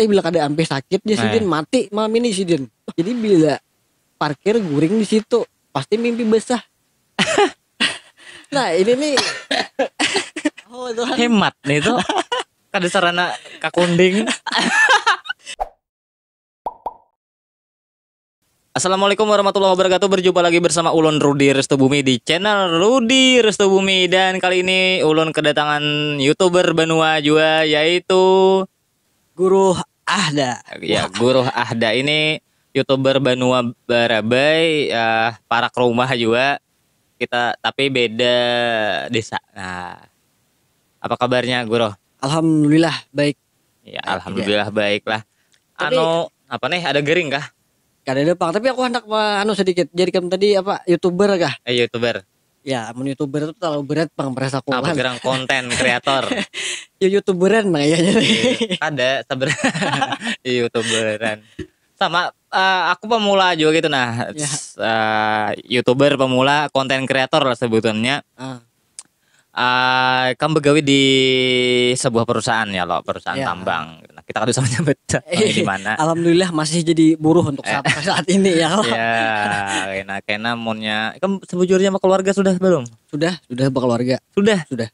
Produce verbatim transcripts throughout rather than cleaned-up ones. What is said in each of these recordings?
pasti bila kada ampih sakit ja sidin, mati malam ini sidin. Jadi bila parkir guring di situ, pasti mimpi basah. Nah, ini nih. Oh, Tuhan. Hemat nih tuh. Kada sarana kakunding. Assalamualaikum warahmatullahi wabarakatuh. Berjumpa lagi bersama ulun Rudi Restu Bumi di channel Rudi Restu Bumi, dan kali ini ulun kedatangan YouTuber banua jua, yaitu Guru Ahda. Ya, Guru Ahda ini YouTuber banua Barabai, eh, parak rumah jua kita, tapi beda desa. Nah, apa kabarnya, Guru? Alhamdulillah baik. Ya, alhamdulillah baik lah. Tapi- Anu, apa nih? Ada gering kah? Kada ada, Pang, tapi aku hendak ma-, anu sedikit. Jadi kamu tadi apa, YouTuber kah? Eh, YouTuber. Ya, mun YouTuber itu terlalu berat, Pang, merasa Apa kuat. gerang konten kreator? Ya, YouTuberan lah ya. Ada saber YouTuberan. Sama, eh, aku pemula juga gitu nah. Ya. Eh, YouTuber pemula, konten kreator lah sebutannya. Ah, Eh, kamu begawi di sebuah perusahaan ya, lo, perusahaan Ya. tambang. Nah, kita kada usah menyebut di mana. Alhamdulillah masih jadi buruh untuk saat, saat ini ya. Ya, kena kena munnya. Kamu sebujurnya sama keluarga sudah belum? Sudah, sudah berkeluarga. Sudah. Sudah.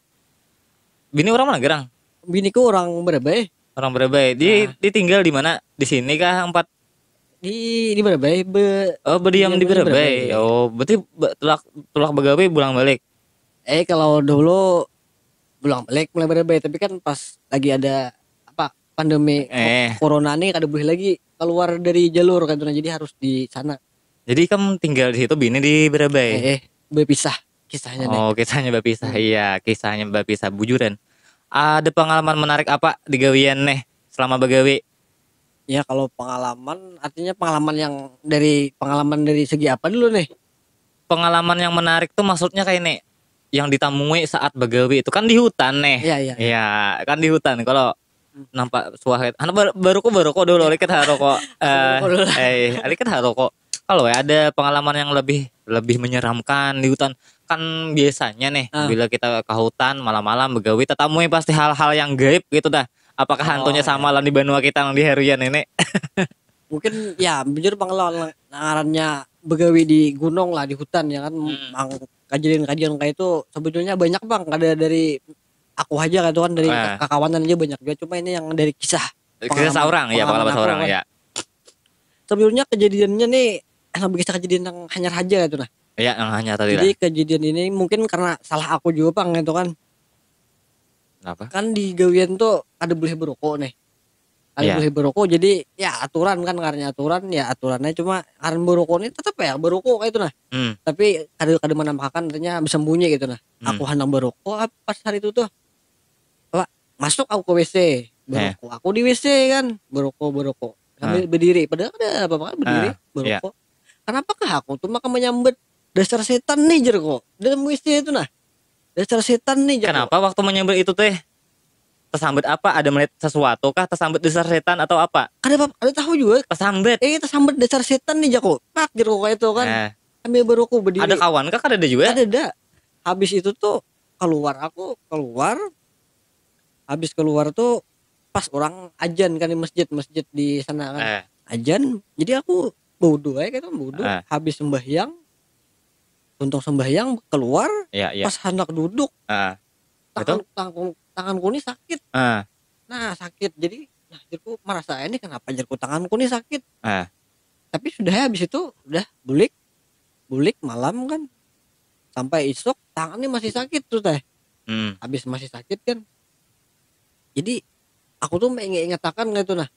Bini orang mana gerang? Biniku orang Barabai. Orang Barabai. Di ditinggal di mana? Di sini kah empat? Di di Barabai be Oh, berdiam di Berdiam di Barabai. Barabai. Oh, berarti ba- tulak tulak begawi pulang balik. Eh, kalau dulu pulang balik mulai Barabai, tapi kan pas lagi ada apa, pandemi ko- Eh. corona nih kada boleh lagi keluar dari jalur kan, nah, jadi harus di sana. Jadi kamu tinggal di situ, bini di Barabai. Eh, eh, berpisah kisahnya nih. Oh, kisahnya berpisah. Iya, kisahnya berpisah bujuran. Ada pengalaman menarik apa di gawian nih selama begawi? Ya, kalau pengalaman, artinya pengalaman yang dari pengalaman dari segi apa dulu nih? Pengalaman yang menarik tuh maksudnya kayak ini, yang ditamui saat begawi itu kan di hutan nih. Iya, iya. Iya, kan di hutan. Kalau nampak suah, anak bar- baruku baruku dulu, alikit haroko. Eh, Baruku dulu. Eh, alikit haroko. Kalau ya ada pengalaman yang lebih lebih menyeramkan di hutan, kan biasanya nih Ah. bila kita ke hutan malam-malam begawi, tetamui pasti hal-hal yang gaib gitu dah. Apakah Oh, hantunya iya. Sama lah di banua kita yang di Harian ini? Mungkin ya, bujur, Bang, lawan ngarannya begawi di gunung lah, di hutan ya kan. Hmm. Mang, kajian-kajian kayak itu sebetulnya banyak, Bang, kada dari aku aja gitu kan, dari Ah. kakawanan aja banyak juga, cuma ini yang dari kisah Kisah pengalaman- seorang ya, pengalaman pengalaman aku seorang kan. Ya. Sebetulnya kejadiannya nih, lebih kisah kejadian yang hanyar aja gitu nah. Ya, yang hanya tadi lah. Jadi kejadian ini mungkin karena salah aku juga, Bang, gitu kan. Kenapa? Kan di gawian tuh kada boleh berokok nih. Kada Iya. boleh berokok, jadi ya aturan kan, karena aturan ya aturannya, cuma karena berokok ini tetap ya berokok kayak itu nah. Hmm. Tapi kada kada menampakkan, artinya bersembunyi gitu nah. Hmm. Aku hendak berokok ap- pas hari itu tuh. Apa, masuk aku ke W C, berokok aku di W C kan, berokok berokok sambil Ah. berdiri, padahal kada apa-apa kan, berdiri Ah, berokok. Kenapakah aku tuh maka menyambut dasar setan nih, jerku, dalam W C itu nah. Dasar setan nih, jerku. Kenapa waktu menyambut itu teh? Tersambut apa? Ada melihat sesuatu kah? Tersambut dasar setan atau apa? Kada apa, kada tahu juga. Tersambut. Eh, tersambut dasar setan nih, jaku. Pak, jerku kayak itu kan. Eh, Sambil berokok berdiri. Ada kawan kah? Kada ada juga. Ada, ada. Habis itu tuh keluar aku, keluar. Habis keluar tuh pas orang ajan kan di masjid, masjid di sana kan. Eh, Ajan, jadi aku baudu aja gitu, baudu. Ah. Habis sembahyang, untung sembahyang keluar, ya, ya. Pas hendak duduk, Ah, tangan tangan tanganku ini sakit. ah, Nah, sakit. Jadi nah, jerku merasa ini kenapa, jerku, tanganku ini sakit. Ah. Tapi sudah ya, habis itu udah bulik, bulik malam kan, sampai isuk tangannya masih sakit tuh teh. Hmm. Habis masih sakit kan, jadi aku tuh mengingat-ingatakan gitu nah,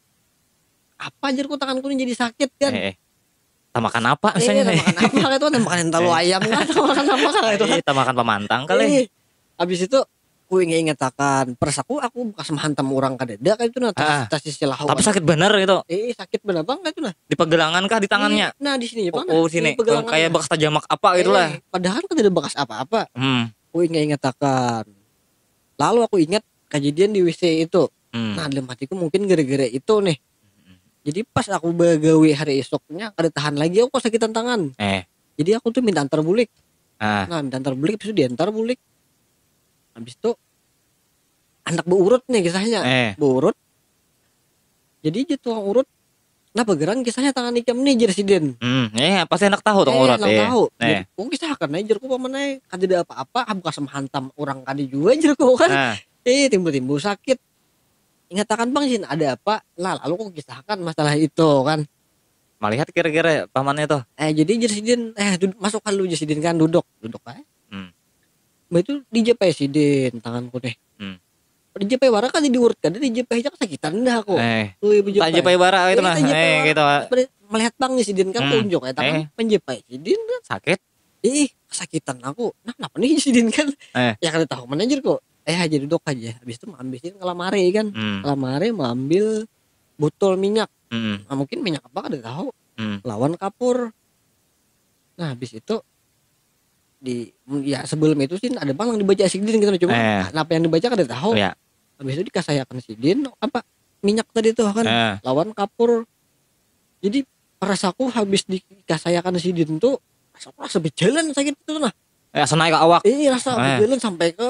apa, jerku, tanganku ini jadi sakit kan. Eh, eh. Tamakan apa Eh, misalnya? Tamakan apa gitu, tamakan talu Eh. ayam kan, tamakan apa kan gitu kan. Eh, tamakan pamantang kali. Eh, habis itu ku ingat-ingatakan, perasaku aku bekas menghantam orang kadada kayak itu nah, tas, Ah. tas istilah Tapi sakit bener gitu. Eh, sakit bener, Bang, kayak itu nah. Di pegelangan kah, di tangannya? Di- nah, di sini, Bang, Oh, nah. sini. Di pegelangan. Kayak bekas tajamak apa gitu lah. Eh, padahal kan tidak ada bekas apa-apa. Hmm. Ku ingat-ingatakan. Lalu aku ingat kejadian di W C itu. Hmm. Nah, dalam hatiku mungkin gara-gara itu nih. Jadi pas aku begawi hari esoknya, kada tahan lagi aku kesakitan tangan. Eh. Jadi aku tuh minta antar bulik. Ah. Nah, minta antar bulik, habis itu diantar bulik. Habis itu anak beurut nih kisahnya. Eh. Beurut. Jadi jar tukang urut, "Napa gerang kisahnya tangan ikam nih?" jar sidin. Hmm, eh pasti handak tahu tukang urut. Handak Eh. tahu. Eh. Jadi, "Oh, kisahkan aja," jarku, "paman ai, kadada apa-apa, ah, bukan sama hantam urang kada jua," jarku kan. Nah, Eh, timbul-timbul sakit. "Ingatakan, Bang, sin, ada apa?" Lah, lalu ku kisahkan masalah itu kan. Malihat kira-kira pamannya tuh. Eh, jadi jar sidin, "Eh, dud- masuk halu," jar sidin kan, "duduk." Duduk aja. Hmm. Mbah itu dijapai sidin tanganku nih. Hmm. Dijapai wara kan, diurut kada, dijapai aja kasakitan dah aku. Eh, Wih, bejapai. Tajapai bara itu Eh, nah. tajapai Eh, wara. gitu. Pada melihat bang nih sidin kan, Hmm. tunjuk ya tangan, Eh. Penjapai sidin kan. Sakit. Ih, kasakitan aku. "Nah, kenapa nih?" sidin kan. Eh. Ya kada tahu mana, jarku. "Eh, aja duduk aja." Habis itu maambil sidin ke lamari kan. Hmm. Lamari maambil botol minyak. Hmm. Nah, mungkin minyak apa kada tahu. Hmm. Lawan kapur. Nah, habis itu di ya sebelum itu sih ada pang nang dibaca sidin gitu, cuma Eh. nah, apa yang dibaca kada tahu. Ya. Habis itu dikasayakan sidin apa minyak tadi tuh kan Eh. lawan kapur. Jadi rasaku habis dikasayakan sidin tuh, rasaku rasa berjalan sakit itu nah. Ya senai ke awak. Eh, rasa Eh. berjalan sampai ke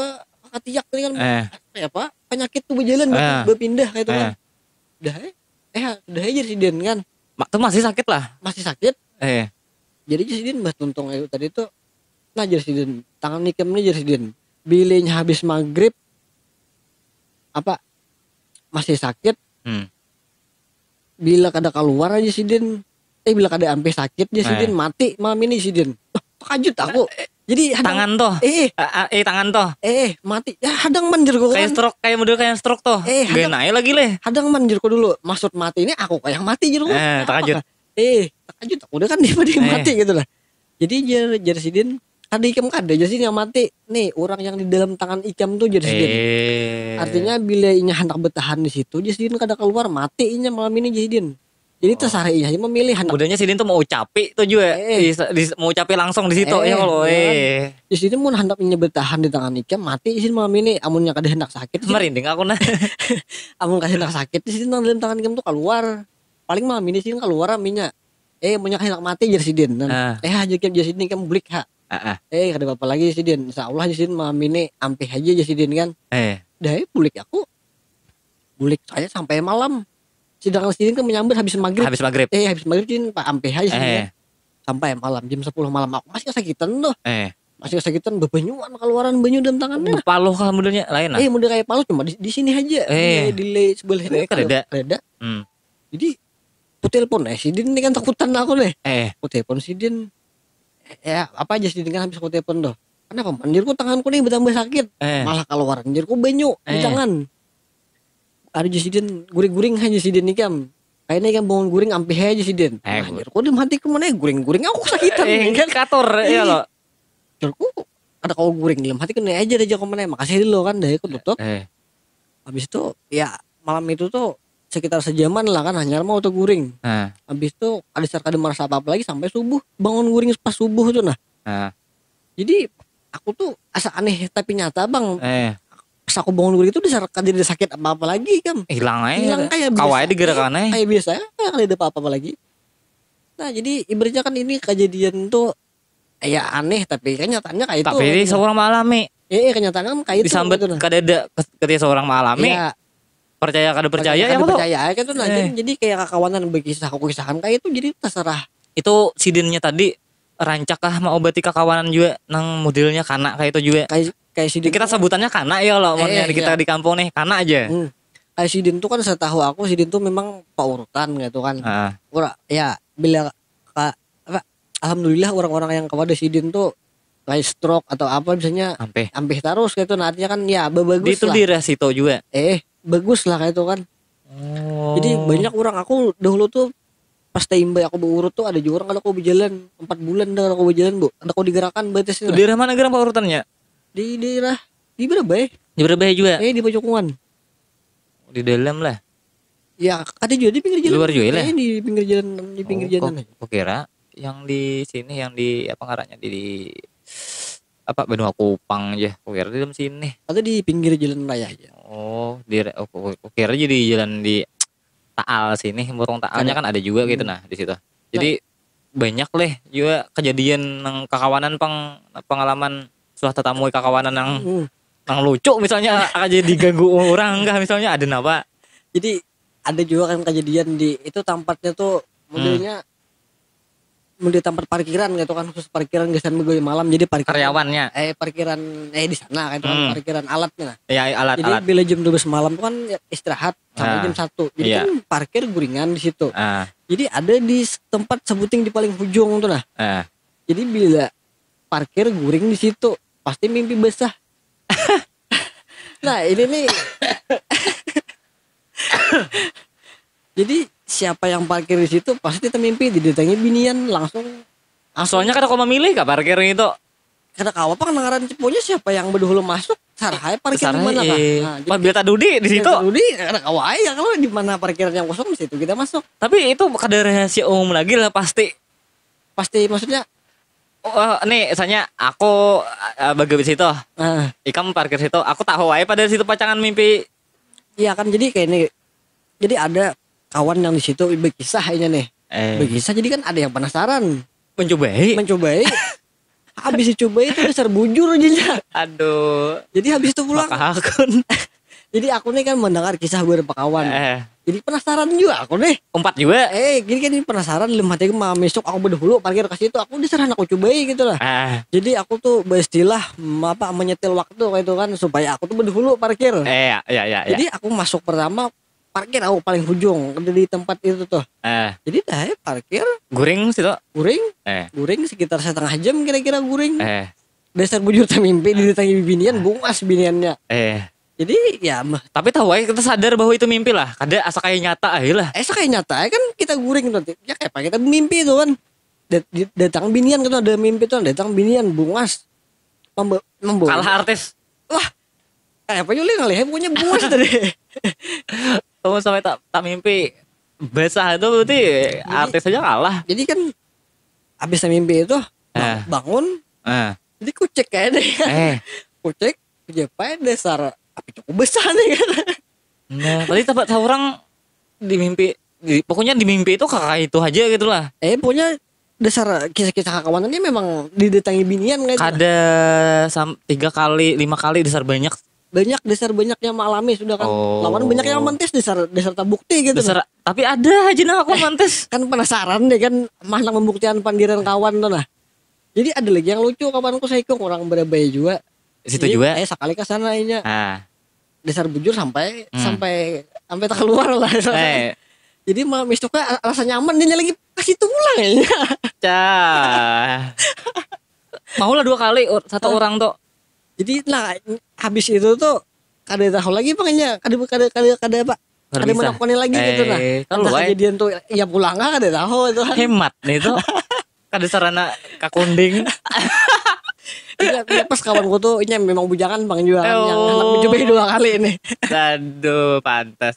ketiak tadi kan. Eh. Kayak apa? Penyakit tuh berjalan Eh. berpindah kayak itu kan. Eh. Dah eh. Eh, dah aja sidin kan. Mak tuh masih sakit lah. Masih sakit. Eh. Jadi jar sidin, "Mbah tuntung ayu tadi tuh, nah," jar sidin, "tangan ikam nih," jar sidin, "bilinya habis maghrib apa masih sakit, Hmm. Bila kada keluar aja sidin, eh, bila kada ampih sakit jar Eh. sidin, mati malam ini," sidin. Wah, terkejut aku. Jadi hadang, Tangan tuh. Eh, Ah, ah, eh tangan tuh. Eh, mati. Ya, hadang man, jarku Kayak kan. Stroke, kayak model kayak stroke tuh. Eh, Gak hadang- naik lagi leh. Hadang man, jarku dulu. Maksud mati ini aku kayak mati, jarku. Eh, terkejut. Eh, terkejut aku udah kan dia pada Eh. mati gitu lah. Jadi jar, jar sidin, "Kada ikam kada," jar sidin, "yang mati. Nih, orang yang di dalam tangan ikam tuh," jar sidin. Eh. Artinya bila inya hendak bertahan di situ, jar sidin, kada keluar, mati inya malam ini, jar sidin. Jadi terserah inya aja memilih hendak. Budanya sidin tuh mau ucapi tuh juga. Eh. Di, di, mau ucapi langsung di situ Eh, ya kalau. iya. Eh. Di sini mun hendak inya bertahan di tangan ikam, mati isin malam ini. Amunnya kada hendak sakit, isin- Merinding aku nah. Amun kada hendak sakit, isin nang dalam tangan ikam tuh keluar. Paling malam ini isin keluar aminya. Eh, munnya kada hendak mati, jar sidin. Nah, Ah. Eh, aja ikam, jar sidin, ikam bulik ha. Ah, ah. Eh, kada apa-apa lagi, sidin. Insya Allah isin malam ini ampih aja, jar sidin kan. Eh. Dah, eh, bulik aku. Bulik saya sampai malam. Sedangkan sidin kan menyambat habis maghrib. Habis maghrib. Eh, habis maghrib sidin pa ampih aja sidin Eh. kan. Sampai malam jam sepuluh malam aku masih kesakitan tuh. Eh. Masih kesakitan, bebanyuan keluaran banyu dalam tangannya. Paluh kah modelnya lain lah. Eh, model kayak paluh cuma di, di sini aja. Eh. Di, di sebelah sini. Eh, kadada. Kadada. Hmm. Jadi, ku telepon eh sidin ini kan takutan aku nih. Eh. Ku telepon sidin. Ya, apa aja sidin kan habis ku telepon tuh. Kenapa man, jarku, tanganku nih bertambah sakit. Eh. Malah keluaran, jarku, banyu di Eh. tangan. Ada jar sidin, guring-guring aja sidin ikam. Kayaknya ikam bangun guring ampih aja sidin. Eh, Nah, gu- jarku, dalam hatiku mana guring-guring aku sakitan Eh, kan. Katur ya Ih. lo. Jarku, ada kau guring dalam hatiku nih aja aja aku mana. Makasih dulu kan, dah aku tutup. Eh. Habis itu ya malam itu tuh sekitar sejaman lah kan, hanyar mau tuh guring. Nah. Habis itu kada sar-, kada merasa apa-apa lagi sampai subuh. Bangun guring pas subuh tuh nah. Nah. Jadi aku tuh asa aneh tapi nyata, Bang. Eh. Pas aku bangun guring itu dasar kada ada sakit apa-apa lagi, kam. Hilang aja. Hilang kayak Kawa biasa. Aja digerakan aja. Kayak biasa, kayak kada ada apa-apa lagi. Nah, jadi ibaratnya kan ini kejadian tuh ya aneh, tapi kenyataannya kayak itu. Tapi ini seorang mengalami. Eh, eh, kenyataan kan kayak itu. Disambat Gitu, nah. Kada ada ketika seorang mengalami. Ya, Percaya kada percaya ya kada aku tuh. Percaya kayak itu, nah. Eh. Jadi, jadi kayak kakawanan berkisah, aku kisahkan kayak itu, jadi terserah. Itu sidinnya tadi rancak kah mengobati kakawanan juga nang modelnya kana kayak itu juga. Kayak kayak sidin Kita sebutannya kana ya kalau Eh, kita iya. Di kampung nih, kana aja. Hmm. Kayak sidin tuh kan, setahu aku sidin tuh memang paurutan gitu kan. Ah, Ura, ya bila ka, apa, alhamdulillah orang-orang yang kepada sidin tuh kayak stroke atau apa misalnya ampih. Ampih terus gitu, nah, artinya kan ya bagus Itu lah. Daerah situ juga. Eh, bagus lah kayak itu kan. Oh. Jadi banyak orang, aku dahulu tuh pas taimbay aku beurut tuh ada juga orang kada kawa berjalan empat bulan, dah kada kawa berjalan, Bu. Kada kawa digerakkan batisnya. Daerah mana gerang paurutannya? Di daerah di Brebes. Di Brebes juga. Eh, di Pajokungan. Di dalam lah. Ya, ada juga di pinggir jalan. Luar juga lah. Eh, di pinggir jalan, di pinggir Oh, jalan. Kok, kok kira yang di sini, yang di apa ngarannya di, di apa, Benua Kupang aja. Kok kira di dalam sini. Atau di pinggir jalan raya aja. Oh, di oh, kok, kok kira jadi jalan di Taal sini, burung Taalnya kan ada juga gitu nah di situ. Jadi banyak leh juga kejadian nang kakawanan pang pengalaman suah tetamui kakawanan nang Hmm. nang lucu misalnya aja diganggu orang kah misalnya ada napa? Jadi ada juga kan kejadian di itu tempatnya tuh modelnya mun di tempat parkiran gitu kan, khusus parkiran gasan begawe malam, jadi parkiran Karyawannya. eh parkiran eh di sana kan itu kan Hmm. parkiran alatnya lah. Ya, alat Jadi alat. bila jam dua belas malam tuh kan ya, istirahat sampai Ah, jam satu. Jadi iya. Kan parkir guringan di situ. Ah, Jadi ada di s- tempat sebuting di paling hujung tuh nah. ah. Jadi bila parkir guring di situ, pasti mimpi basah. Nah, ini nih. Jadi siapa yang parkir di situ pasti temimpi didatangi binian langsung. Ah, soalnya kada kawa memilih kah parkir itu? Kada kawa apa ngaran ceponya siapa yang berdahulu masuk, sarahai parkir di Sarahai, mana kah? eh, Nah, jadi pas bila tadudi di situ. Tadudi, kada kawa ya kalau di mana parkiran yang kosong di situ kita masuk. Tapi itu kada rahasia umum lagi lah pasti. Pasti maksudnya Oh, nih, misalnya aku uh, bagawi situ, nah, ikam parkir situ, aku tahu aja pada situ pacangan mimpi. Iya kan jadi kayak ini. Jadi ada kawan yang di situ berkisah ini nih. Eh, Berkisah jadi kan ada yang penasaran. Mencobai. Mencobai. Habis dicobai itu dasar bujur aja. Aduh. Jadi habis itu pulang. Maka akun. Jadi aku nih kan mendengar kisah beberapa kawan. Eh, Jadi penasaran juga aku nih. Empat juga. Eh, gini kan ini penasaran lima tiga malam besok aku berdahulu parkir ke situ aku diserah aku cobai gitu lah. Ah, Jadi aku tuh beristilah mm, apa menyetil waktu kayak itu kan supaya aku tuh berdahulu parkir. Eh, ya, ya, ya, ya. Jadi aku masuk pertama parkir aku paling hujung di tempat itu tuh. Eh, Jadi dah ya, parkir guring situ. Guring, Eh, guring sekitar setengah jam kira-kira guring. Eh, Dasar bujur tak mimpi didatangi binian bungas biniannya. Eh, Jadi ya mah tapi tahu aja kita sadar bahwa itu mimpi lah. Kada asa kayak nyata aja lah. Eh kayak nyata kan kita guring nanti. Ya kayak apa kita mimpi itu kan. Dat- di- Datang binian kan ada mimpi tuh datang binian bungas. Memba membawa Kalah artis. Wah, kayak apa Yuli ngalih pokoknya bungas tadi. Kamu sampai tak tak mimpi basah itu berarti artis aja kalah. Jadi kan habis mimpi itu bang- Eh. Bangun, Eh, jadi kucek kayaknya. eh. Kucek, pejapai dasar apa cukup besar nih kan. Nah, tadi tempat seorang di mimpi, di, pokoknya di mimpi itu kakak itu aja gitu lah. Eh pokoknya dasar kisah-kisah kawanannya memang didatangi binian kan. Kada sam, tiga kali, lima kali dasar banyak. Banyak dasar banyak yang mengalami sudah kan. Oh. Lawan banyak yang mantis dasar dasar tabukti gitu. Dasar, tapi ada aja nah aku mantis. Kan penasaran deh kan mana membuktikan pandiran kawan tuh nah. Jadi ada lagi yang lucu kawanku saikung orang Barabai juga. Situ Jadi, juga. Eh sekali ke sana inya. Ah, Dasar bujur sampai Hmm. sampai sampai tak keluar lah. eh, Jadi malam itu kan rasa nyaman dia lagi ke situ pulang ya. cah. Mau lah dua kali or- satu orang tuh. Jadi nah habis itu tuh kada tahu lagi makanya kada kada kada kada apa Kada kada bisa. menakoni lagi gitu nah. Eh, kalau Entah wae. Kejadian tuh ya pulang kan kada tahu itu kan. Hemat nih tuh. Kada sarana kakunding. Iya, iya, pas kawanku tuh ini memang bujangan bang juga kan yang Oh. anak mencobai dua kali ini. Aduh, pantas.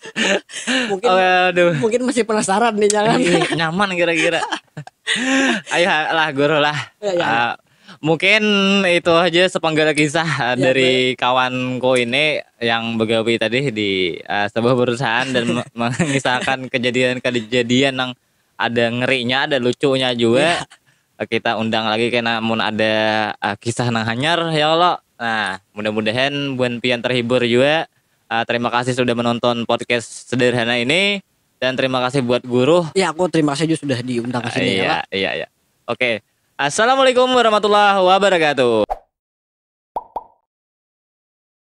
Mungkin Aduh. Mungkin masih penasaran nih jangan. Ih, nyaman kira-kira. Ayo lah guru lah. Ya, ya, ya. Ah, mungkin itu aja sepenggal kisah ah, Ya, dari kawanku ini yang begawi tadi di ah, sebuah perusahaan dan me- mengisahkan kejadian-kejadian yang ada ngerinya, ada lucunya juga. Kita undang lagi kena mun ada ah, kisah nang hanyar ya Allah. Nah, mudah-mudahan buan pian terhibur juga. Ah, terima kasih sudah menonton podcast sederhana ini dan terima kasih buat guru. Ya aku terima kasih juga sudah diundang ke sini ya Iya, Pak. Iya, iya. Oke. Assalamualaikum warahmatullahi wabarakatuh.